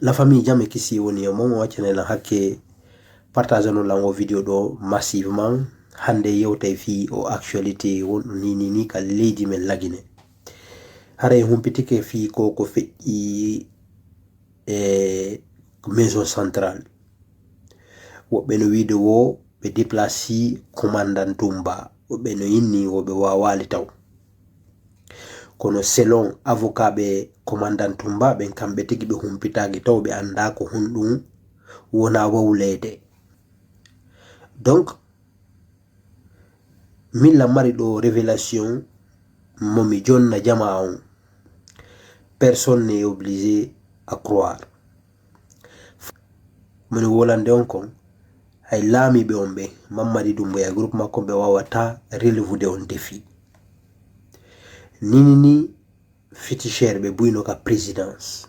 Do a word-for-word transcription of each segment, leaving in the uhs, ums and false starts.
La famille, jam e kissi woni e mon, o accane lan hakke, partage no lan o video ɗo massivement. Hande yewtay fii o actualité wonɗo ni ni ni ka leydi men Lagine. Haray humpitike fii ko ko feƴƴi e maison centrale. Woɓɓe no wiide wo ɓe déplacé commandant Tumba, woɓɓe no inni wo ɓe wawaali taw. Kono selon avocat ɓe commandant Tumba ɓen, kamɓe tigi ɓe humpitaaki taw, ɓe anndaa ko honɗum wona wawleede. Donc, min la mari ɗo révélation mo mi jonna jama on. Personne n'est obligé à croire. Min wolande on kon, hay laamiiɓe on ɓe, Mamadi Doumbouya e groupe makko ɓe wawata relevude on défi. Nini ni féticheur ɓe buyno ka présidence.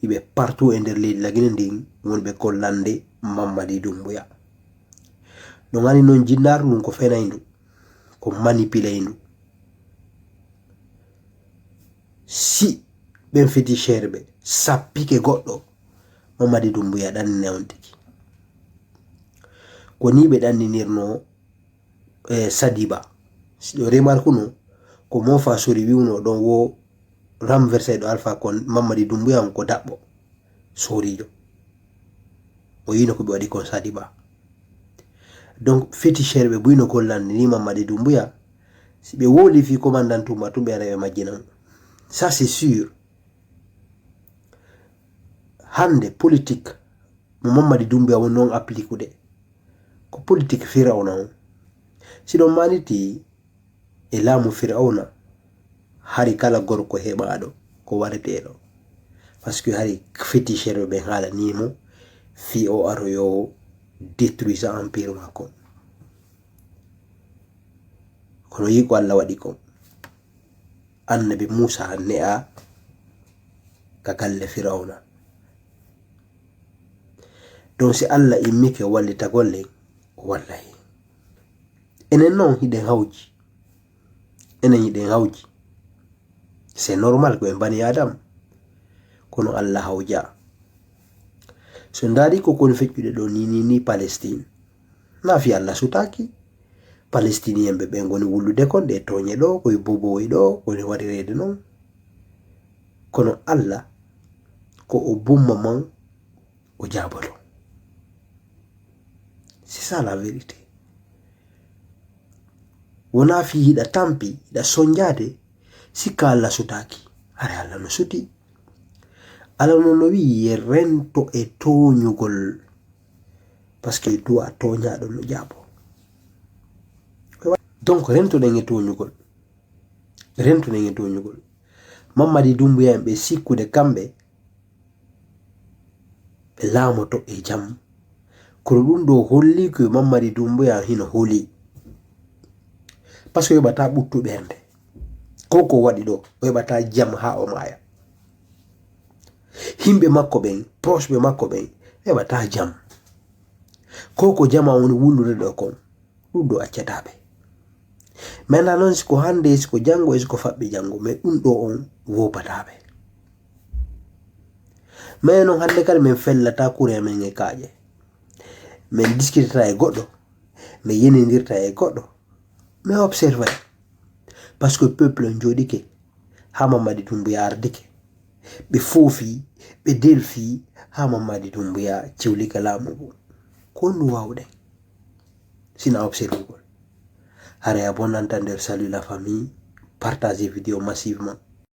Iɓe partout e nder leydi Lagine ndin wonɓe kollande Mamadi Doumbouya. No ngani non jinnaar ndun ko fenayndu, ko manipilayndu. Si ɓen féticheur ɓe sappike goɗɗo, Mamadi Doumbouya ɗannine on tigi. Ko ni ɓe ɗanninirno e Sadiba. Si ɗo remarque no, ko Mofa Sori wiwno ɗon wo renversé ɗo Alpha Condé, Mamadi Doumbouya on ko daɓɓo Sorijo. O yino ko ɓe waɗi kon Sadiba. Donc, féticheur ɓe buyno gollande ni Mamadi Doumbouya. Si ɓe woli fii commandant Tumba tun ɓe ara ɓe majjina mo. Ça, c'est sûr. Hande politique mo Mamadi Doumbouya woni non applikude, ko politique Firawna on. Si ɗon maniti e laamu Firawna, hari kala gorko heɓaaɗo ko wareteeɗo. Parce que hari féticheur ɓe haalanii mo fii o aroyo détruisa empire makko. Kono yi ko Allah waɗi kon. Annabi Muusa ne'a ka galle Firawna. Donc, si Allah immike wallitagol en, o wallay. Enen non hiɗen hawji. Enen hiɗen hawji. C'est normal ko en bani Adam. Kono Allah hawja. So ndaari ko kon feƴƴude ɗo ni, ni, ni Palestine. Na fi Allah sutaki. Palestinienɓe ɓen ngoni wullude kon ɗe tooñe ɗo, koye boboy ɗo, woni waɗireede non. Kono Allah, ko o bumma man, o jaaboto. C'est ça la vérité. Wona fi hiɗa tampi, hiɗa sonjaade, sikka Allah sutaaki. Hare Allah no suti. Allah no no wi'i ye rento e tooñugol. Parce que du'a tooñaaɗo no jaabo. Donc, rentoɗen e tooñugol. Rentoɗen e tooñugol. Mamadi Doumbouya en ɓe sikkude kamɓe, ɓe laamoto e jam. Kono ɗum ɗo holli ko Mamadi Doumbouya hino holi. Parce que o yoɓata ɓuttu ɓernde. Ko ko waɗi ɗo, o yoɓata jam haa o maaya. Himɓe makko ɓen, proche ɓe makko ɓen, ɓe yoɓata jam. Ko ko jama woni wullude ɗo kon, ɗum ɗo accata ɓe. Maintenant non, siko hannde, siko janngo, e siko faɓɓi janngo, mais ɗum ɗo on wopata ɓe. Mais non hannde kadi min fellata kure men e kaaƴe. Min discutata e goɗɗo, min yenindirta e goɗɗo, min observe. Parce que peuple on jooɗike, haa Mamadi Doumbouya ardike. Ɓe foofi, ɓe delfi, haa Mamadi Doumbouya ciwlike laamu ngu. Ko honɗum waawuɗen? Sina observugol. Haray a bonnanta nder, salut la famille, partagez vidéo massivement.